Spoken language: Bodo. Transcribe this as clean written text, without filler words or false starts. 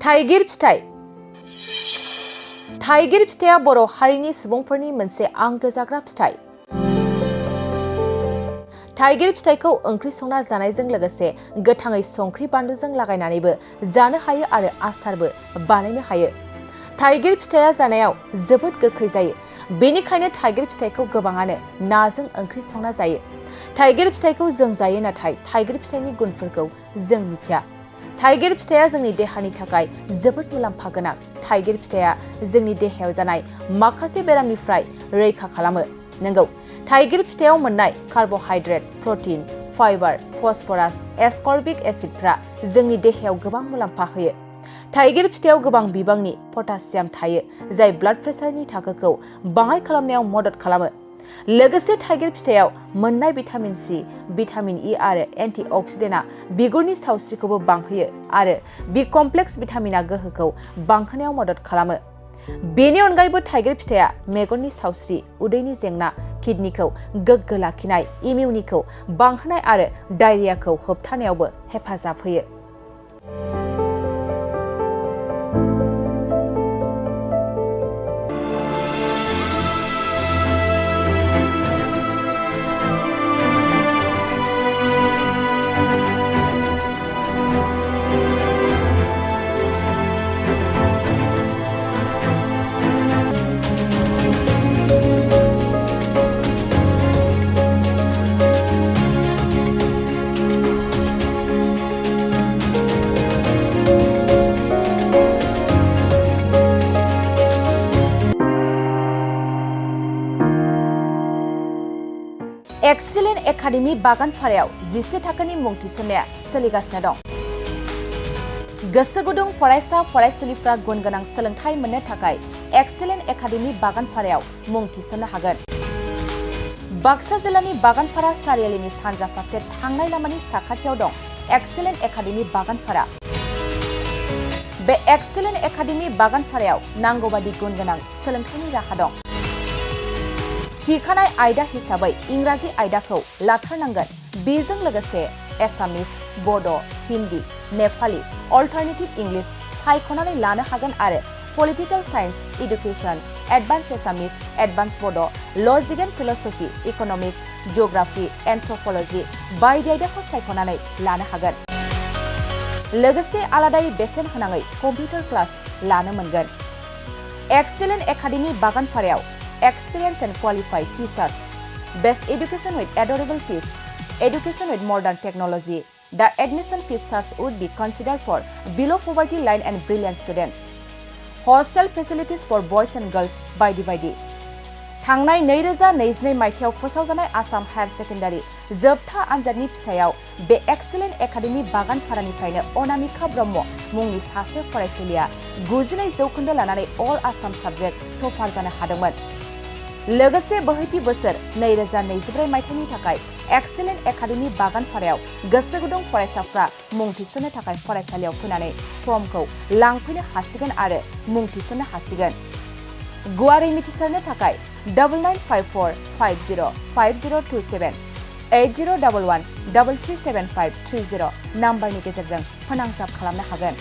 थाइगिर फिथाइ थाइगिर फिथाइया बर' हारिनि सुबुंफोरनि मोनसे आंगो जाग्रा फिथाइ। थाइगिर फिथाइखौ ओंख्रि संना जानायजों लोगोसे गोथाङै संख्रि बानलुजों लागायनानैबो जानो हायो आरो आसारबो बानायनो हायो। थाइगिर फिथाइया जानायाव जोबोद गोखै जायो, बेनिखायनो थाइगिर फिथाइखौ गोबाङानो नाजों ओंख्रि संना जायो। थाइगिर फिथाइखौ जों जायो, नाथाय थाइगिर फिथाइनि गुनफोरखौ जों मिथिया। थाइगिर फिथाइया जोंनि देहानि थाखाय जोबोद मुलाम्फा गोनां। थाइगिर फिथाइया जोंनि देहायाव जानाय माखासे बेरामनिफ्राय रैखा खालामो। नंगौ, थाइगिर फिथाइयाव मोननाय carbohydrate, protein, fibre, phosphorus, ascorbic एसिडफ्रा जोंनि देहायाव गोबां मुलाम्फा होयो। थाइगिर फिथाइयाव गोबां बिबांनि पटासियाम थायो, जाय ब्लाड प्रेसारनि थाखोखौ बाङाइ खालामनायाव मदद खालामो। लोगोसे थाइगिर फिथाइयाव मोननाय भिटामिन सि, भिटामिन इ आरो एन्टि अक्सिडेन्टआ बिगुरनि सावस्रिखौबो बांहोयो आरो बि कमप्लेक्स भिटामिनआ गोहोखौ बांहोनायाव मदद खालामो। बेनि अनगायैबो थाइगिर फिथाइया मेगननि सावस्रि, उदैनि जेंना, किडनिखौ गोग्गो लाखिनाय, इमिउनिखौ बांहोनाय आरो डायरियाखौ होबथानायावबो हेफाजाब होयो। एक्सेलेन्ट एकाडेमि बागानपारायाव 11 थाखोनि मुं थिसननाया सोलिगासिनो दं। गोसो गुदुं फरायसा फरायसुलिफ्रा गुन गोनां सोलोंथाइ मोननो थाखाय एक्सेलेन्ट एकाडेमि बागानपारायाव मुं थिसननो हागोन। बाक्सा जिल्लानि बागानपारा सारियालिनि सानजा फारसे थांनाय लामानि साखाथियाव दं एक्सेलेन्ट एकाडेमि बागानपारा। बे एक्सेलेन्ट एकाडेमि बागानपारायाव नांगौबादि गुन गोनां सोलोंथाइनि राहा दं। थिखानाय आयदा हिसाबै इंराजि आयदाखौ लाथारनांगोन। बेजों लोगोसे एसामिस, बड', हिन्दी, नेपाली, अल्टारनेटिभ इंलिश सायख'नानै लानो हागोन आरो पलिटिकेल साइन्स, इडुकेसन, एडभान्स एसामिस, एडभान्स बड', लजिक एन्ड फिलसफि, इक'नमिक्स, जिअ'ग्राफि, एन्थ्रपलजि बायदि आयदाखौ सायख'नानै लानो हागोन। लोगोसे आलादायै बेसेन होनाङै कम्पिउटार क्लास लानो मोनगोन। एक्सेलेन्ट एकाडेमि बागानपारायाव Experience and qualified teachers, best education with adorable fees, education with modern technology. The admission fees charge would be considered for below poverty line and brilliant students. Hostel facilities for boys and girls बायदि। थांनाय 2022 मायथाइयाव फोसावजानाय आसाम हायार सेकेन्डारि जोबथा आनजादनि फिथाइयाव बे एक्सेलेन्ट एकाडेमि बागानपारानिफ्रायनो अनामिका ब्रह्म मुंनि सासे फरायसुलिया 92% लानानै अल आसाम साबजेक्ट टपार जानो हादोंमोन। लोगोसे बोहैथि बोसोर 2024 मायथाइनि थाखाय एक्सेलेन्ट एकाडेमि बागानपारायाव गोसो गुदुं फरायसाफ्रा मुं थिसननो थाखाय फरायसालियाव फैनानै फर्मखौ लांफैनो हासिगोन आरो मुं थिसननो हासिगोन। गुवारै मिथिसारनो थाखाय 9954505027 8011337530 नाम्बारनि गेजेरजों फोनांजाब खालामनो हागोन।